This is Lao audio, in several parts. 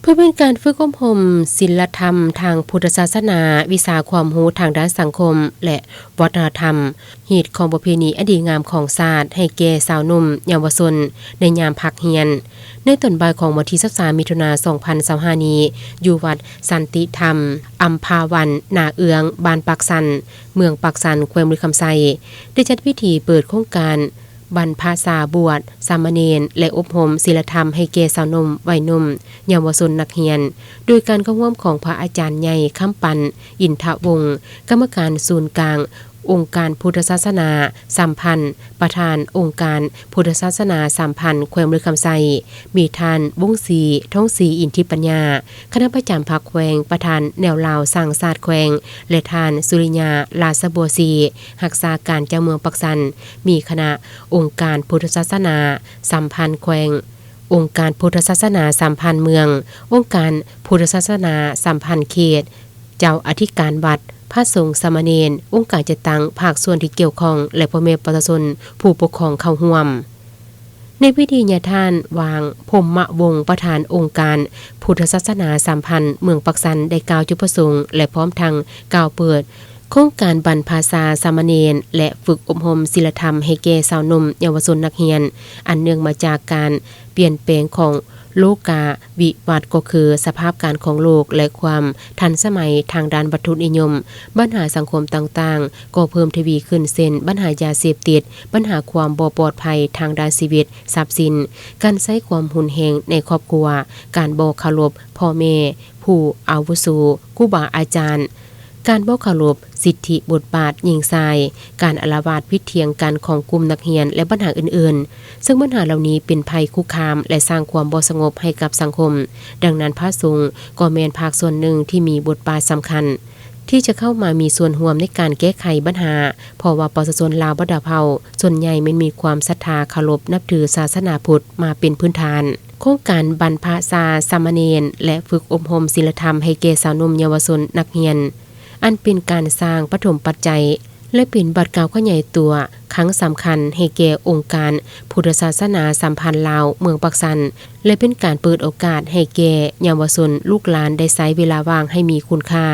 ເພື່ອເປັນການຝຶກອົບຮົມສິນລະທຳທາງພຸດທະສາສະໜາ, ວິຊາຄວາມຮູ້ທາງດ້ານສັງຄົມ ແລະ ວັດທະນະທຳ, ຮີດຄອງປະເພນີອັນດີງາມຂອງຊາດໃຫ້ແກ່ຊາວໜຸ່ມເຍົາວະຊົນໃນຍາມພັກຮຽນ ໃນຕອນບ່າຍຂອງວັນທີຊາວສາມ ມິຖຸນາ ສອງພັນຊາວຫ້ານີ້ ຢູ່ວັດສັນຕິທຳ ອຳພາວັນ ນາເອື້ອງ ບ້ານປາກຊັນ ເມືອງປາກຊັນ ແຂວງບໍລິຄຳໄຊ ໄດ້ຈັດພິທີເປີດໂຄງການ ບັນພະຊາບວດສາມະເນນ ແລະ ອົບຮົມສິນລະທຳໃຫ້ແກ່ຊາວໜຸ່ມ ໄວໜຸ່ມ ເຍົາວະຊົນ ນັກຮຽນ ໂດຍການເຂົ້າຮ່ວມຂອງພະອາຈານໃຫຍ່ ຄຳປັນ ອິນທະວົງ ກຳມະການສູນກາງອົງການພຸດທະສາສະໜາສຳພັນ, ປະທານອົງການພຸດທະສາສະໜາສຳພັນແຂວງບໍລິຄຳໄຊ, ມີທ່ານ ວົງສີ ທອງສີ ອິນທິປັນຍາ ຄະນະປະຈຳພັກແຂວງ, ປະທານແນວລາວສ້າງຊາດແຂວງ ແລະ ທ່ານ ສຸລິຍາ ລາຊະບົວສີ ຮັກສາການເຈົ້າເມືອງປາກຊັນ, ມີຄະນະອົງການພຸດທະສາສະໜາສຳພັນແຂວງ, ອົງການພຸດທະສາສະໜາສຳພັນເມືອງ, ອົງການພຸດທະສາສະໜາສຳພັນເຂດ, ເຈົ້າອະທິການວັດ, ພະສົງສາມະເນນ, ອົງການຈັດຕັ້ງ, ພາກສ່ວນທີ່ກ່ຽວຂ້ອງ ແລະ ພໍ່ແມ່ປະຊາຊົນຜູ້ປົກຄອງເຂົ້າຮ່ວມ. ໃນພິທີ ຍາທ່ານ ຫວ່າງ ພົມມະວົງ ປະທານອົງການພຸດທະສາສະໜາສຳພັນເມືອງປາກຊັນ ໄດ້ກ່າວຈຸດປະສົງ ແລະ ພ້ອມທັງກ່າວເປີດໂຄງການບັນພະຊາສາມະເນນ ແລະ ຝຶກອົບຮົມສິນລະທຳໃຫ້ແກ່ຊາວໜຸ່ມເຍົາວະຊົນນັກຮຽນ ອັນເນື່ອງມາຈາກການປ່ຽນແປງຂອງໂລກາວິວັດ ກໍຄືສະພາບການຂອງໂລກ ແລະ ຄວາມທັນສະໄໝທາງດ້ານວັດຖຸນິຍົມ, ບັນຫາສັງຄົມຕ່າງໆ ກໍເພີ່ມທະວີຂຶ້ນ ເຊັ່ນ ບັນຫາຢາເສບຕິດ, ບັນຫາຄວາມບໍ່ປອດໄພທາງດ້ານຊີວິດ, ຊັບສິນ, ການໃຊ້ຄວາມຮຸນແຮງໃນຄອບຄົວ, ການບໍ່ເຄົາລົບພໍ່ແມ່, ຜູ້ອາວຸໂສ, ຄູບາອາຈານ, ການບໍ່ເຄົາລົບສິດທິບົດບາດຍິງຊາຍ, ການອາລະວາດຜິດຖຽງກັນຂອງກຸ່ມນັກຮຽນ ແລະ ບັນຫາອື່ນໆ, ເຊິ່ງບັນຫາເຫຼົ່ານີ້ເປັນໄພຄຸກຄາມ ແລະ ສ້າງຄວາມບໍ່ສະຫງົບໃຫ້ກັບສັງຄົມ. ດັ່ງນັ້ນ, ພະສົງກໍແມ່ນພາກສ່ວນໜຶ່ງທີ່ມີບົດບາດສຳຄັນ ທີ່ຈະເຂົ້າມາມີສ່ວນຮ່ວມໃນການແກ້ໄຂບັນຫາ, ເພາະວ່າປະຊາຊົນລາວບັນດາເຜົ່າສ່ວນໃຫຍ່ແມ່ນມີຄວາມສັດທາເຄົາລົບນັບຖືສາສະໜາພຸດມາເປັນພື້ນຖານ. ໂຄງການບັນພະຊາສາມະເນນ ແລະ ຝຶກອົບຮົມສິນລະທຳໃຫ້ແກ່ຊາວໜຸ່ມເຍົາວະຊົນນັກຮຽນ ອັນເປັນການສ້າງປະຖົມປັດໄຈ ແລະ ເປັນບາດກ້າວຂະຫຍາຍຕົວຄັ້ງສຳຄັນໃຫ້ແກ່ອົງການພຸດທະສາສະໜາສຳພັນລາວເມືອງປາກຊັນ ແລະ ເປັນການເປີດໂອກາດໃຫ້ແກ່ເຍົາວະຊົນລູກຫຼານໄດ້ໃຊ້ເວລາວ່າງໃຫ້ມີຄຸນຄ່າ,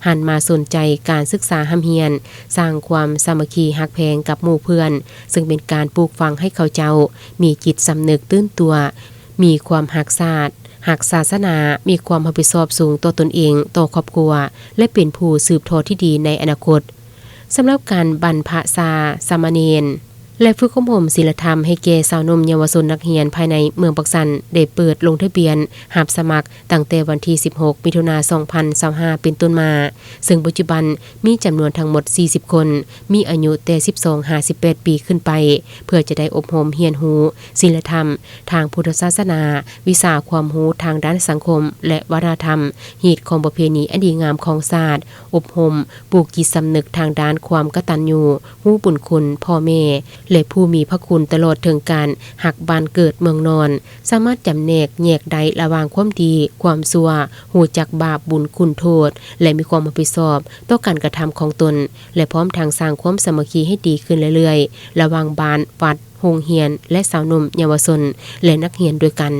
ຫັນມາສົນໃຈການສຶກສາຮ່ຳຮຽນ, ສ້າງຄວາມສາມັກຄີຮັກແພງກັບໝູ່ເພື່ອນ, ເຊິ່ງເປັນການປູກຝັງໃຫ້ເຂົາເຈົ້າມີຈິດສຳນຶກຕື່ນຕົວ, ມີຄວາມຮັກຊາດ, ຮັກສາສະໜາ, ມີຄວາມຮັບຜິດຊອບສູງຕໍ່ຕົນເອງ, ຕໍ່ຄອບຄົວ ແລະ ເປັນຜູ້ສືບທອດທີ່ດີໃນອະນາຄົດ. ສຳລັບການບັນພະຊາສາມະເນນ ແລະ ຝຶກອົບຮົມສິນລະທຳໃຫ້ແກ່ຊາວໜຸ່ມເຍົາວະຊົນນັກຮຽນພາຍໃນເມືອງປາກຊັນ ໄດ້ເປີດລົງທະບຽນຮັບສະໝັກຕັ້ງແຕ່ວັນທີສິບຫົກ ມິຖຸນາ ສອງພັນຊາວຫ້າ ເປັນຕົ້ນມາ, ເຊິ່ງປັດຈຸບັນມີຈຳນວນທັງໝົດສີ່ສິບຄົນ, ມີອາຍຸແຕ່ສິບສອງຫາສິບແປດປີຂຶ້ນໄປ, ເພື່ອຈະໄດ້ອົບຮົມຮຽນຮູ້ສິນລະທຳທາງພຸດທະສາສະໜາ, ວິຊາຄວາມຮູ້ທາງດ້ານສັງຄົມ ແລະ ວັດທະນະທຳ, ຮີດຄອງປະເພນີອັນດີງາມຂອງຊາດ, ອົບຮົມ ປູກຈິດສຳນຶກທາງດ້ານຄວາມກະຕັນຍູ, ຮູ້ບຸນຄຸນພໍ່ແມ່ ແລະ ຜູ້ມີພະຄຸນ, ຕະຫຼອດເຖິງການຮັກບ້ານເກີດເມືອງນອນ, ສາມາດຈຳແນກແຍກໄດ້ລະຫວ່າງຄວາມດີ, ຄວາມຊົ່ວ, ຮູ້ຈັກບາບບຸນຄຸນໂທດ ແລະ ມີຄວາມຮັບຜິດຊອບຕໍ່ການກະທຳຂອງຕົນ ແລະ ພ້ອມທັງສ້າງຄວາມສາມັກຄີໃຫ້ດີຂຶ້ນເລື້ອຍໆ ລະຫວ່າງບ້ານ, ວັດ, ໂຮງຮຽນ ແລະ ຊາວໜຸ່ມເຍົາວະຊົນ ແລະ ນັກຮຽນດ້ວຍກັນ.